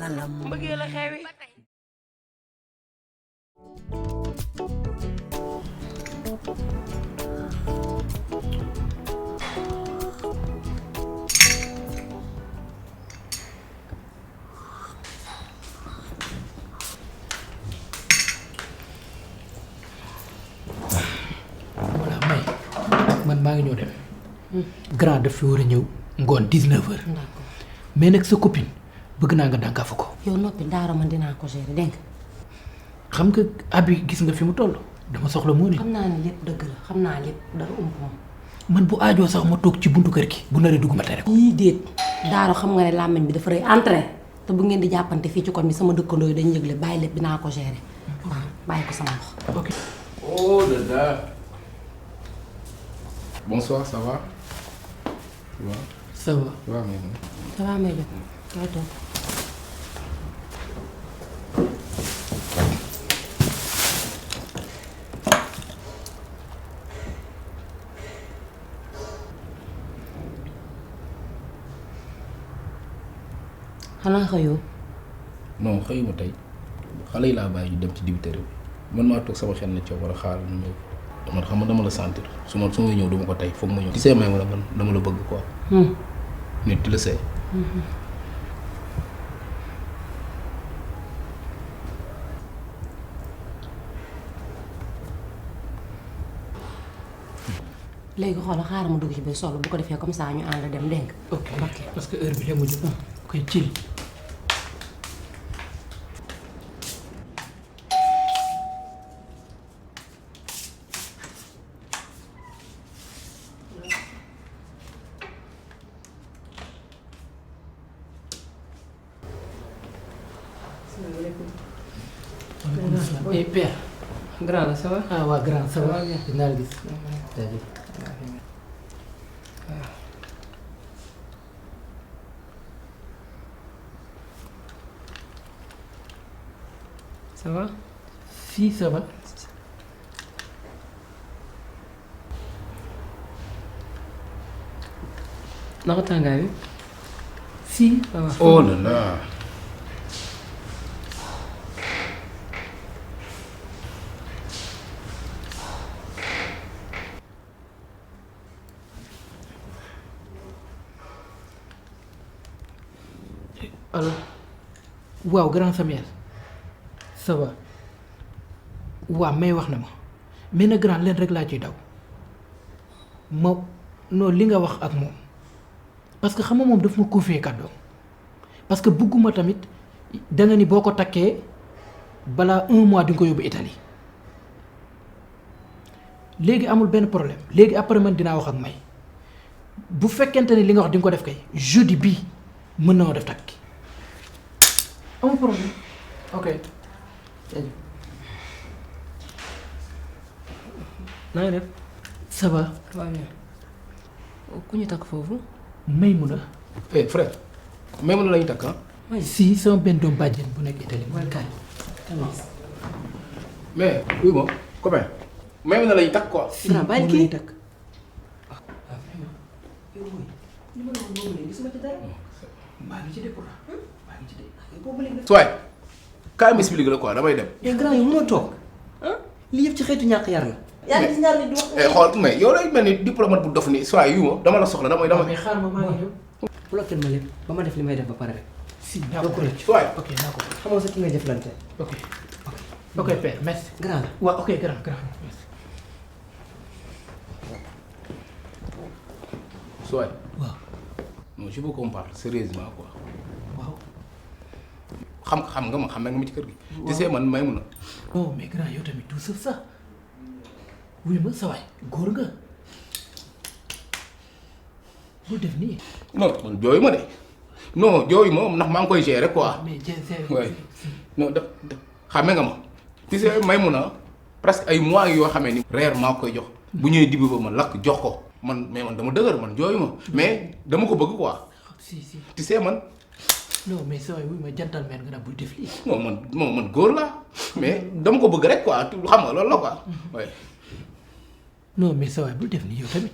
ngalam mbëggee la xewi voilà may man maa ngi ñëw dem grand daf fi war a ñëw ngoon 19h. d'accord mais nag sa copine bëgg naa nga dànkaafu ko. yow noppi daara man dinaa ko gérer dégg nga. xam nga abi gis nga fi mu toll dama soxla moo ne. xam naa ne lépp dëgg la xam naa lépp dara ump moom. man bu aajoo sax ma toog ci buntu kër gi bu naree dugg ma tere ko. yii déet daara xam nga ne làmmiñ bi dafa rëy entrée te bu ngeen di jàppante fii ci koñ bi sama dëkkandoo yi dañu yëgle bàyyi lépp dinaa ko gérer. waaw bàyyi ko sama loxo. ok. Oh là là. Bonsoir, ça va? ça va. Ça va, mais... ça va may jot kay toog. xanaa xëyoo. non xëyuma tey xale yi laa bàyyi ñu dem ci dibiteri bi man maa toog sama xel na ci war a xaar ñu ñëw man xam nga dama la sentir su may ñëw duma ko tey foog ma ñëw. ci see may ma la man dama la bëgg quoi. nit di la see. léegi xoolal xaaral ma dugg ci biir solo bu ko defee comme ça ñu ànd dem dégg nga. ok parce que heure bi dem mujj. ok chill. et père. grand la ça va ah waa grand ça va dinaa la gis. jaajëf. ça va si ça va. naka tàngaay bi si. ça va Oh là là. alors waaw grand Samuel ça va waaw may wax na ma mais na grand leen rek laa ciy daw ma non li nga wax ak moom parce que xam nga moom daf ma confier kàddoom parce que bëgguma tamit da nga ni boo ko takkee balaa 1 mois di nga ko yóbbu Italie léegi amul benn problème léegi après man dinaa wax ak may bu fekkente ni li nga wax di nga ko def kay jeudi bii mën na ma def takk amul problème ok. na nga def ça va. ça va bien ku ñu takk foofu may mun a. eh frère même la lañu takk ah. si sama benn doom bàjjen bu nekk Italie mooy kaay. mais oui bon copain même la lañu takk quoi. si grand bàyyi kii takk. maa ngi ci de pourtant maa ngi ci de. soit kaay ma expliqué la quoi damay dem. mais grand yi mënoo toog ah lii yëpp ci xeetu ñàkk yar la yaa ngi gis ñaar nit di wax eh xool mais yow lay mel ni diplomate bu dof nii soit yu ma dama la soxla damay. mais xaar ma maa ngi ñëw. bloqué ma lépp ba ma def li may def ba pare rek si naa ko rëcc. soit ok naa ko xamoo sa ki nga jëflante ok ok père merci. grand la waaw ok grand merci. soit waaw non je veux qu'on parle sérieusement quoi. waaw. xam nga ma ci kër gi. tu sais man may mun a. non mais grand yow tamit tout sauf ça wuy ma sa waay góor nga bul def nii. non man jooyu ma de non jooyu ma ndax maa ngi koy gérer quoi. mais waay non da xame nga ma. tu sais may mun a presque ay mois yoo xamee ni. reer maa koy jox bu ñëwee dibi ba ma lakk jox ko man mais man dama dëgër man jooyu ma mais dama ko bëgg quoi. si si tu sais man. non mais sa waay wuy ma gentleman nga nag buy def lii. non man góor laa mais dama ko bëgg rek quoi xam nga loolu la quoi. waaye non mais sa waay bul def nii yow tamit.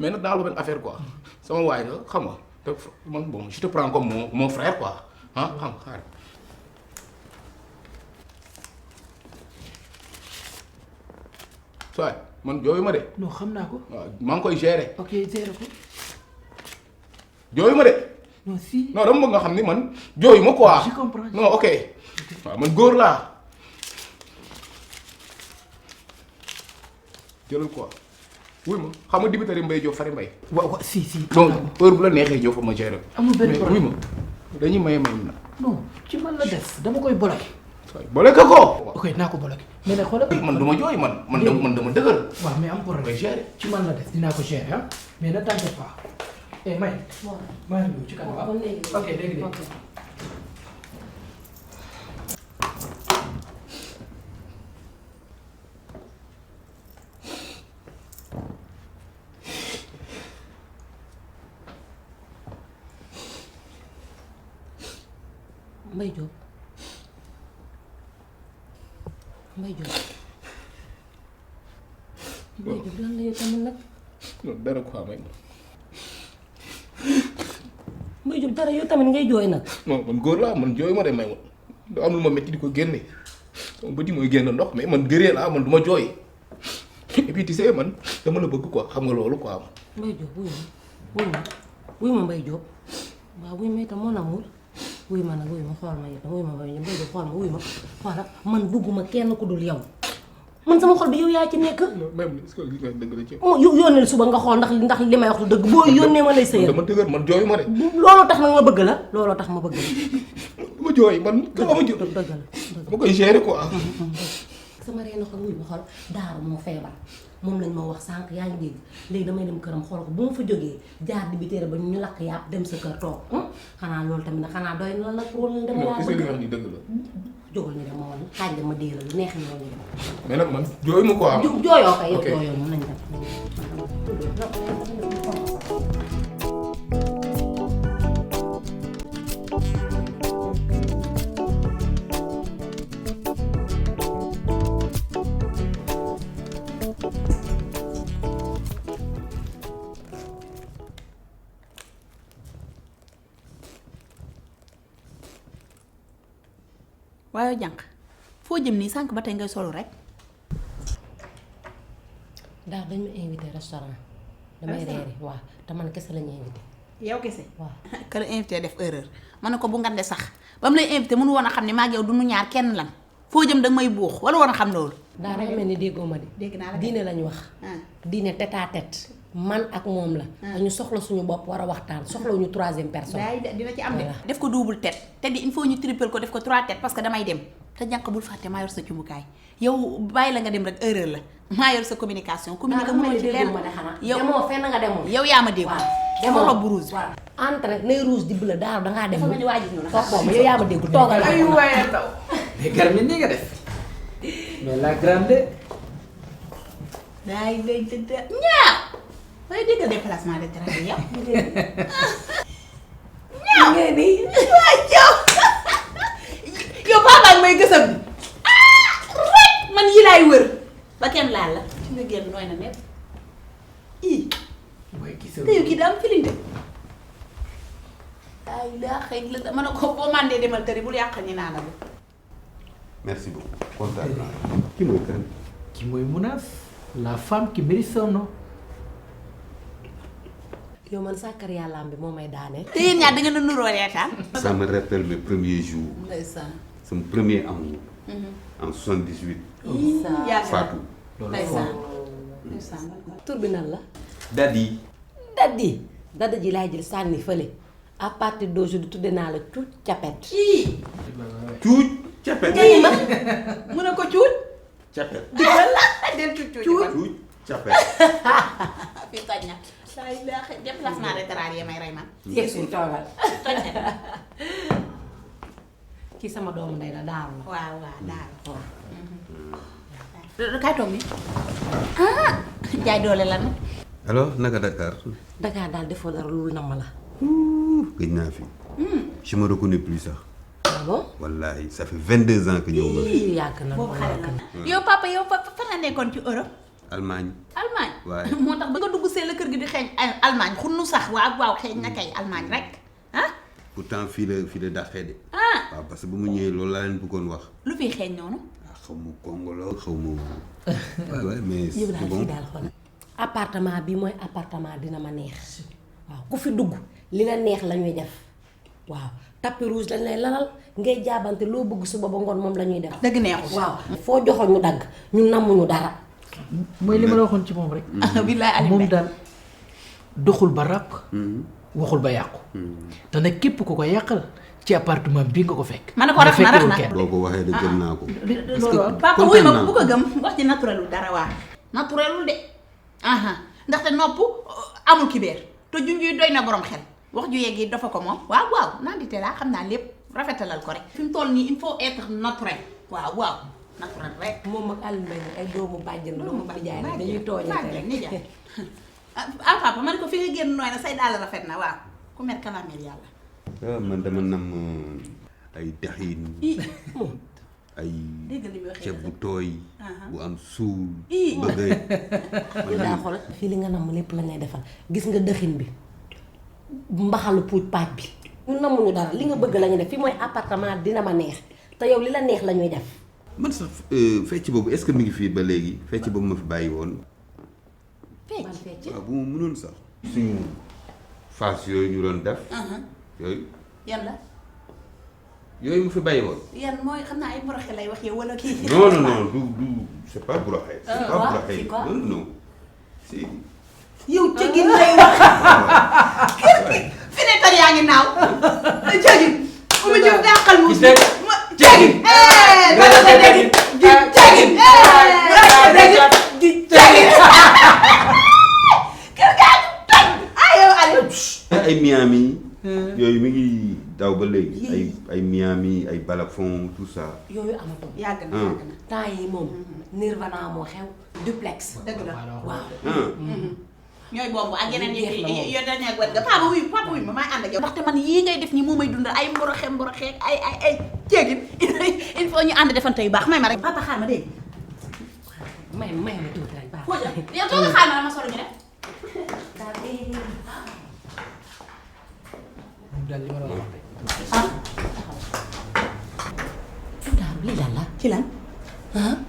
mais nag daal benn affaire quoi sama waay la xam nga te man bon je te prends comme mon frère quoi ah xam nga xaar soit man jooyu ma de. non xam naa ko. waaw maa ngi koy gérer. ok gérer ko. jooyu ma de. non si. non dama bëgg nga xam ni man jooyu ma quoi. je comprends. non ok. waaw man góor laa. jëlal quoi. wuy ma xam nga dibitari Mbaye Diop Fary Mbaye. waaw si. donc heure bu la neexee ñëw fa ma gérer ko. amul benn mais wuy problème. ma dañuy maye na. non ci man la des dama koy bloqué. boole ko ko. ok naa ko bloqué mais nag xoolal. man du ma jooy man dama dëgër. waaw mais am problème. koy gérer. ci man la des dinaa ko gérer ah mais ne t'inquiète pas. eh May. maa ngi ñëw ci kanam ah. ok léegi. Mbaye Diop Mbaye Diop Mbaye Diop lan la yow tamit nag. non dara quoi may. Mbaye Diop dara yow tamit ngay jooy nag. non man góor laa man jooy ma de may ma du am lu ma métti di ko génne sama bët yi mooy génn ndox mais man gëree laa man du ma jooy et puis tu sais man dama la bëgg quoi xam nga loolu quoi. Mbaye Diop wuy ma Mbaye Diop waaw wuy ma itam mon amour wuy ma nag wuy ma xool ma itam wuy ma Mbaye Diop xool ma wuy ma xoola man bugguma kenn ku dul yow man sama xol bi yow yaa ci nekk. même est-ce que li nga dëgg la ci. yónneel suba nga xool ndax li may wax du dëgg boo yónnee ma lay sëyal. dama dëgër man jooyu ma de. looloo tax nag ma bëgg la looloo tax ma bëgg la. ma jooy man dama ma jooy. dëgg la dama koy gérer quoi. sama reena xol wuy ma xool daaru moo feebar moom lañ ma wax sànq yaa ngi dégg léegi damay dem këram xool ko bu ma fa jógee jaar di bi téere ba ñu lakk yàpp dem sa kër toog xanaa loolu tamit nag xanaa doy na la nag pour dama laa est-ce que li bëgg nga wax ni dëgg la. jógal ñu dem ma woon xaaj dama dee la lu neex ñu woon ñu dem mais nag man jooyu ma quoi. jooyoo ko yow ok jooyoo moom nañ dem waaye jànq foo jëm nii sànq ba tey ngay solo rek. daal dañ ma invité restaurant damay reeri waaw te man kese lañu invité yow kese. waaw ka la invité def erreur ma ne ko bu ngande sax ba mu lay invité mënu woon a xam ne maa ak yow du nu ñaar kenn lan foo jëm danga may buux wala woon a xam loolu. daal dafa mel ni déggoo ma de. dégg naa la diine lañu wax. diine tête à tête man ak moom la. dañu soxla suñu bopp war a waxtaan soxlawuñu troisième personne. dina ci am de. def ko double tête te di il faut ñu triple ko def ko trois têtes parce que damay dem te jànq bul fàtte maa yor sa cumbukaay yow bàyyi la nga dem rek erreur la maa yor sa communication. communiqué mënoo ci lenn yow demoo fenn nga demoo. yow yaa ma dégg. waaw demoo robe rouge. waaw entre nay rouge di bleu daal dangaa dem. dafa mel ni waa ji ñu la toog yow yaa ma dégg toogal. ay waaye ndaw. mais garmi nii nga def. mais la grande. daay lay tëdd ñaaw waaye dégg nga déplacement de travail yow. ñaaw ngeen di waay yow papa may gësam bi rek man yi laay wër ba kenn laal la ci nga génn nooy na nepp ii mooy kii sa. te yow kii daa am filinte ay laa xëy la ma ne ko boo mandee demal tëri bul yàq ñi naa la bu merci beaucoup kontaan naa ki mooy kan. qui mooy Mounas la femme qui mérite son nom. yow man sàkkar yàllaam bi moo may daaneel. te yéen ñaar da ngeen a nuroo reetaan. ça me rappelle mes premiers jours. ndeysaan. sama premier amour. en 78. yaa Fatou. ndeysaan ndeysaan. tur bi nan la. Dadi. Dadi ji laay jël sànni fële à partir d'aujourd'hui tudde naa la cuuc capet. Cuuj. Capet. ma mu ne ko cuuj. Capet. digal la del cuuj cuuj. Cuuj. Capet. fii toj na. saa yu baax déplacement de terrain yi may rey man. yeesu toogal. toj na. kii sama doomu ndey la daaru la. waaw waaw daal. waaw. kaay toog nii. ah jaay doole la nag. alors naka Dakar. Dakar daal defoo dara lu nama la. gëj naa fi. je me reconnais plus sax. ah bon. wallahi ça fait 22 ans que ñëw nga fi. yàgg na boobu xale yàgg na. la. yow papa yow fan nga nekkoon ci Europe. Allemagne. Allemagne. waaye moo tax ba nga dugg see la kër gi di xeeñ Allemagne xunnu sax waaw xeeñ na kay Allemagne rek ah. pourtant fii la dàqee de. ah waaw parce que ba mu ñëwee loolu laa leen bëggoon wax. lu fiy xeeñ noonu. xaw ma Congo la xaw ma waaw mais yëg c'est daal bon fii daal xool appartement bi mooy appartement dina ma neex waaw ku fi dugg li la neex la ñuy def waaw tapis rouge lañ lay lalal ngay jaabante loo bëgg suba ba ngoon moom la ñuy def. dëgg neexul. waaw foo joxoon ñu dagg ñu nammuñu dara. mooy li ma la waxoon ci moom rek. billaay Aliou moom daal doxul ba ràpp. waxul ba yàqu. te nag képp ku ko yàqal ci appartement bi nga ko fekk. ma ne ko raf na raf na. boo ko waxee de jël naa ko. loolu papa wuy ma bu ko gëm wax ci naturelul dara waa naturelul de ndaxte nopp amul kibeer te junjuy doy na borom xel wax ju yegg yi dafa ko moom waaw naan di laa xam naa lépp rafetalal ko rek fi mu toll nii il faut être naturel waaw naturel rek. moom ak Aliou Mbaye ay doomu bàjjen doomu bàjjaay rek dañuy tooñante rek ni jaay papa ma ne ko fi nga génn nooy na say daal rafet na waaw ku mer kalaameel yàlla. man dama nam ay dexin ay ceeb bu tooy bu am suul bëgg li daa xool fii li nga namm lépp la ngay defal gis nga dëxin bi mbaxalu puuj paaj bi ñu nammuñu dara li nga bëgg la ñuy def fii mooy appartement dina ma neex te yow li la neex la ñuy def. man sax fecc boobu est-ce que mi ngi fii ba léegi fecc boobu ma fi bàyyi woon fecc waaw bu ma mënoon sax suñu phase yooyu ñu doon def yooyu yan la yooyu mu fi bàyyi woon yan mooy xam naa ay mboroxe lay wax yow wala kii. non du c'est pas broxé c'est pas waaw broxé c'est quoi non c'est yow cëgin lay wax fi ne tar yaa ngi naaw cëgin mu jëf dàqal mu cëgin cëgin kër gaa toj ayo Aliou ay Miami yooyu mi ngi daw ba léegi ay Miami ay balafon tout ça yooyu amatul. yàgg na temps yi moom Nirvana moo xew duplex. dëgg la waaw. ñooy bomb ak yeneen yi yoo dañuy wet nga papa wuy ma may ànd ak yow ndaxte man yii ngay def nii moo may dundal ay mboroxe ay jéegin il faut ñu ànd defante yu baax may ma rek papa xaar ma dégg may ma tuuti rek baax. foo jëm yow toog xaar ma dama solo ñu def moom daal li ma la wax rek. Daaru lii lan la. ci lan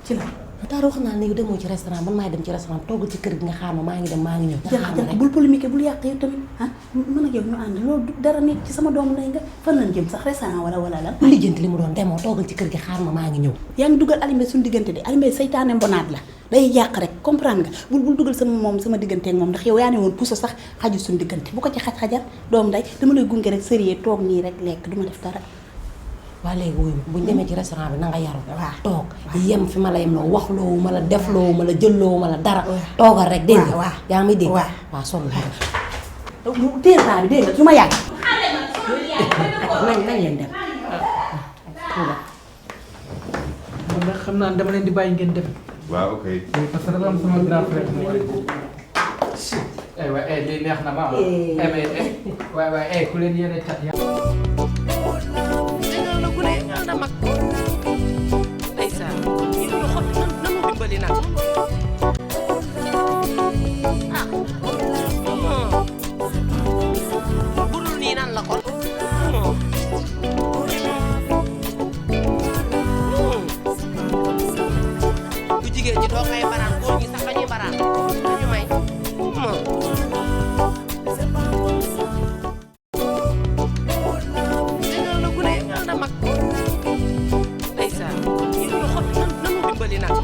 ci lan. Daaru wax naa léegi demoo ci restaurant man maay dem ci restaurant toggal ci kër gi nga xaar ma maa ngi dem maa ngi ñëw. jàpp bul polémique bul yàq yow tamit mën ak yow ñu ànd loolu dara nekk ci sama doom lay nga fan lañ jëm sax restaurant wala lan bu lijjanti li mu doon demoo toggal ci kër gi xaar ma maa ngi ñëw. yaa ngi dugal Aliou Mbaye suñu diggante de Aliou Mbaye saytaane mbonaat la day yàq rek comprendre nga bul dugal sama diggante ak moom ndax yow yaa ne woon puso sax xaju suñu diggante bu ko ci xaj-xajal doom day dama lay gunge rek sérieux toog nii rek lekk duma def dara waa léegi wuyu ma buñ demee ci restaurant bi na nga yaru. waaw toog yem fi ma la yem loo wax loowu ma la def loowu ma la jël loowu ma la dara. toogal rek dégg nga. waaw yaa ngi dégg. waaw sonn naa. téeraa bi dégg nga su ma yàgg nañ leen dem. man nag xam naa dama leen di bàyyi ngeen dem. waaw ok parce que dafa am sama grand frère bu ma aywa lii neex na ma waay ku leen yéene cat ya ñaanal na gune ñaanal na mag ndeysaan ñu ñu xool nanu dimbali nag budul nii nan la kon bu jigéen ñi doo ngay baraan góor ñi sax dañuy baraan dañu may ñaanal na gune ñaanal na mag ndeysaan ñu ñu xool nanu dimbali nag